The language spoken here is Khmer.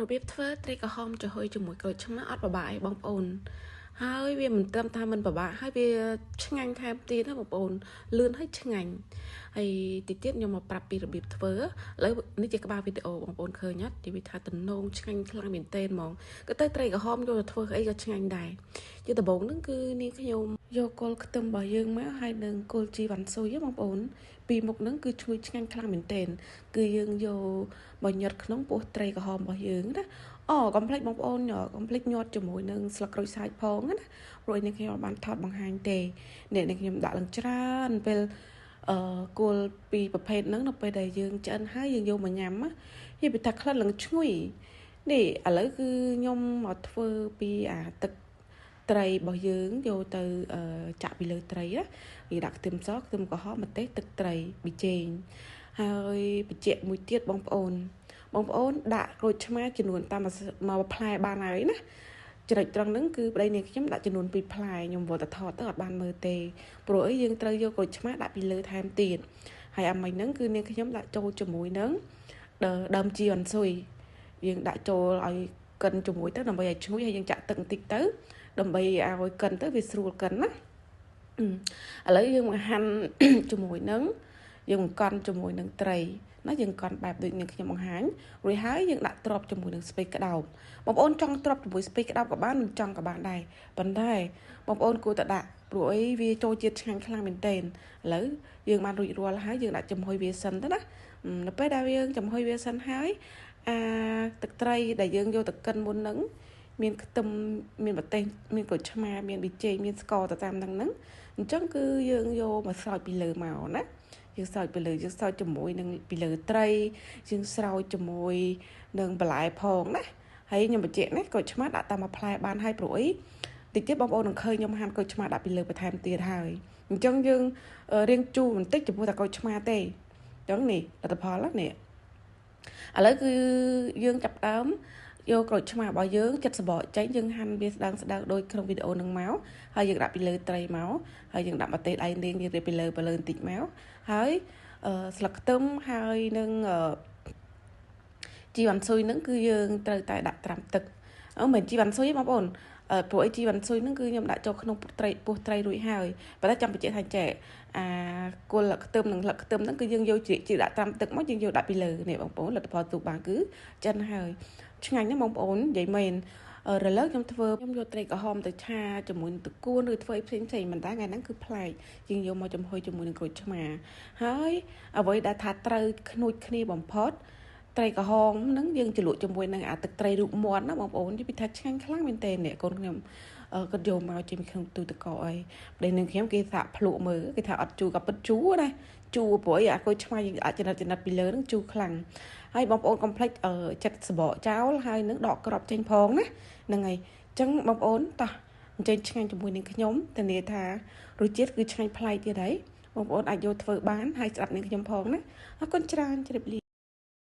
របៀបធ្វើត្រីក្រហមចំហុយជាមួយក្រូចឆ្មាអត់ពិបាកឯងបងប្អូនហើយវាមិនត្រឹមថាមិនពិបាកហើយវាឆ្ងាញ់ថែមទៀតណាបងប្អូនលឿនហើយឆ្ងាញ់ហើយតិចទៀតខ្ញុំមកប្រាប់ពីរបៀបធ្វើឥឡូវនេះជាក្បាលវីដេអូបងប្អូនឃើញអត់និយាយថាតំណងឆ្ងាញ់ខ្លាំងមែនទែនហ្មងក៏ទៅត្រីក្រហមយកទៅធ្វើអីក៏ឆ្ងាញ់ដែរជាដំបូងហ្នឹងគឺនាងខ្ញុំយកគល់ខ្ទឹមរបស់យើងមកហើយនឹងគល់ជីវ៉ាន់ស៊ុយបងប្អូនពីរមុខហ្នឹងគឺឈ្ងុយឆ្ងាញ់ខ្លាំងមែនទែនគឺយើងយកមកញាត់ក្នុងពោះត្រីក្រហមរបស់យើងណាអូកុំភ្លេចបងប្អូនកុំភ្លេចញាត់ជាមួយនឹងស្លឹកក្រូចសើចផងណាព្រោះនេះខ្ញុំអត់បានថតបង្ហាញទេនេះខ្ញុំដាក់ឡើងច្រើនពេលអឺគល់ពីប្រភេទហ្នឹងនៅពេលដែលយើងឆ្អិនហើយយើងយកមកញ៉ាំណានិយាយពីថាក្លិនឡើងឈ្ងុយនេះឥឡូវគឺខ្ញុំមកធ្វើពីអាទឹកត្រីរបស់យើងយកទៅចាក់ពីលើត្រីណាគេដាក់ខ្ទឹមសខ្ទឹមក្រហមម្ទេសទឹកត្រីប៊ីចេងហើយបញ្ជាក់មួយទៀតបងប្អូនបងប្អូនដាក់ក្រូចឆ្មាចំនួនតាមមួយផ្លែបានហើយណាចំណុចត្រង់ហ្នឹងគឺប្តីនាងខ្ញុំដាក់ចំនួន2ផ្លែខ្ញុំវល់តែថតទៅអត់បានមើលទេព្រោះអីយើងត្រូវយកក្រូចឆ្មាដាក់ពីលើថែមទៀតហើយអាមិញហ្នឹងគឺនាងខ្ញុំដាក់ចូលជាមួយនឹងដើមជីវ៉ាន់ស៊ុយយើងដាក់ចូលឲ្យកិនជាមួយទៅដើម្បីឲ្យឈ្ងុយហើយយើងចាក់ទឹកបន្តិចទៅដើម្បីឲ្យកិនទៅវាស្រួលកិនណាឥឡូវយើងមកហាន់ជាមួយនឹងយើងបង្កន់ជាមួយនឹងត្រីណាយើងកន់បែបដូចនាងខ្ញុំបង្ហាញរួចហើយយើងដាក់ទ្រាប់ជាមួយនឹងស្ពៃក្តោបបងប្អូនចង់ទ្រាប់ជាមួយស្ពៃក្តោបក៏បានមិនចង់ក៏បានដែរប៉ុន្តែបងប្អូនគួរតែដាក់ព្រោះអីវាចូលជាតិឆ្ងាញ់ខ្លាំងមែនទែនឥឡូវយើងបានរួចរាល់ហើយយើងដាក់ចំហុយវាសិនទៅណានៅពេលដែលយើងចំហុយវាសិនហើយអាទឹកត្រីដែលយើងយកទៅកិនមុនហ្នឹងមានខ្ទឹមមានម្ទេសមានក្រូចឆ្មាមានប៊ីចេងមានស្ករទៅតាមហ្នឹងហ្នឹងអញ្ចឹងគឺយើងយកមកស្រោចពីលើមកណាយើងស្រោចពីលើយើងស្រោចជាមួយនឹងពីលើត្រីយើងស្រោចជាមួយនឹងបន្លែផងណាហើយខ្ញុំបញ្ជាក់ណាក្រូចឆ្មាដាក់តាមមួយផ្លែបានហើយព្រោះអីតិចទៀតបងប្អូននឹងឃើញខ្ញុំហាន់ក្រូចឆ្មាដាក់ពីលើបន្ថែមទៀតហើយអញ្ចឹងយើងរៀងជូរបន្តិចចំពោះតែក្រូចឆ្មាទេអញ្ចឹងនេះលទ្ធផលនេះឥឡូវគឺយើងចាប់ដើមយកក្រូចឆ្មារបស់យើងចិត្តសបកចេញយើងហាន់វាស្ដើងស្ដើងដូចក្នុងវីដេអូនឹងមកហើយយើងដាក់ពីលើត្រីមកហើយយើងដាក់ម្ទេសដៃនាងយើងរៀបពីលើបន្តិចមកហើយស្លឹកខ្ទឹមហើយនឹងជីវ៉ាន់ស៊ុយហ្នឹងគឺយើងត្រូវតែដាក់ត្រាំទឹកអឺមិនជីវ៉ាន់ស៊ុយទេបងប្អូនព្រោះអីជីវ៉ាន់ស៊ុយហ្នឹងគឺខ្ញុំដាក់ចូលក្នុងត្រីពោះត្រីរួចហើយប៉ុន្តែចាំបញ្ជាក់ថាចេះអាគល់ខ្ទឹមនិងស្លឹកខ្ទឹមហ្នឹងគឺយើងយកជីដាក់ត្រាំទឹកមកយើងយកដាក់ពីលើនេះបងប្អូនលទ្ធផលទូបានគឺចិនហើយឆ្ងាញ់ណាស់បងប្អូននិយាយមែនរលើកខ្ញុំធ្វើខ្ញុំយកត្រីក្រហមទៅឆាជាមួយនឹងត្រកួនឬធ្វើអីផ្សេងផ្សេងមិនតែថ្ងៃហ្នឹងគឺប្លែកយើងយកមកចំហុយជាមួយនឹងក្រូចឆ្មាហើយអ្វីដែលថាត្រូវខ្នួចគ្នាបំផុតត្រីក្រហមហ្នឹងយើងជ្រលក់ជាមួយនឹងអាទឹកត្រីរូបមាន់ណាបងប្អូននិយាយពីថាឆ្ងាញ់ខ្លាំងមែនទែននេះកូនខ្ញុំគាត់យកមកចេញពីក្នុងទូទឹកកកអីប្តីនឹងខ្ញុំគេសាក់ភ្លក់មើលគេថាអត់ជូរក៏ពិតជូរដែរជូរព្រោះអីអាក្រូចឆ្មាយើងអាចចំណិតចំណិតពីលើហ្នឹងជូរខ្លាំងហើយបងប្អូនកុំភ្លេចចិត្តសបកចោលហើយនឹងដកក្របចេញផងណាហ្នឹងហើយអញ្ចឹងបងប្អូនតោះអញ្ជើញឆ្ងាញ់ជាមួយនឹងខ្ញុំធានាថារសជាតិគឺឆ្ងាញ់ប្លែកទៀតហើយបងប្អូនអាចយកធ្វើបានហើយស្ដាប់នឹងខ្ញុំផងណាអរគុណច្រើនជម្រាបលា។